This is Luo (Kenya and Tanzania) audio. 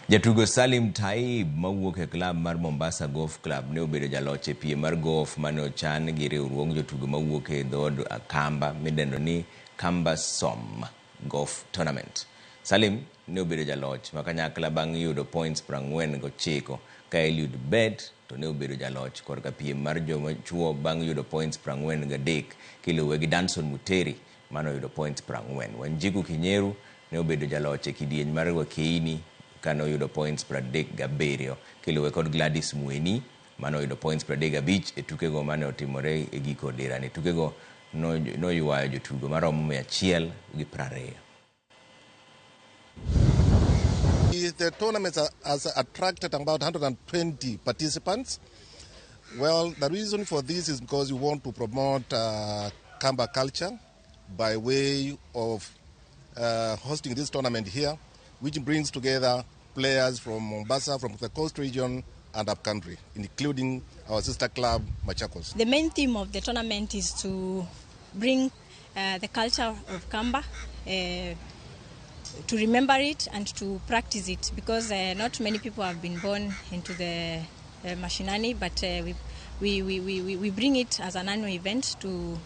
Jatugo Salim Taib mawuok e klab mar Mombasa Golf Club ne obedo jaloch e piem mar golf mane ochan gi riwruog jotugo mawuok e dhood Akamba midendo ni Kamba Som Golf Tournament. Salim ne obedo jaloch ma kanyakla bang' yudo points 49 ka Eliud Bet to ne obedo jaloch korka piem mar joma chuo bang' yudo points 43 kiluwe gi Danson Muteri mane oyudo points 40. Wanjiku Kinyeru ne obedo jaloch e kidieny mar Wakeini kane oyudo points 37 kiluwe kod Gladys Mweni mane oyudo points 35 e tukego mane otimore e giko dirani. Tukego noywayo jotugo maromo 120. The tournament has attracted about 120 participants. Well, the reason for this is because we want to promote Kamba culture by way of hosting this tournament here, which brings together players from Mombasa, from the coast region and upcountry, including our sister club, Machakos. The main theme of the tournament is to bring the culture of Kamba, to remember it and to practice it, because not many people have been born into the mashinani, but we bring it as an annual event to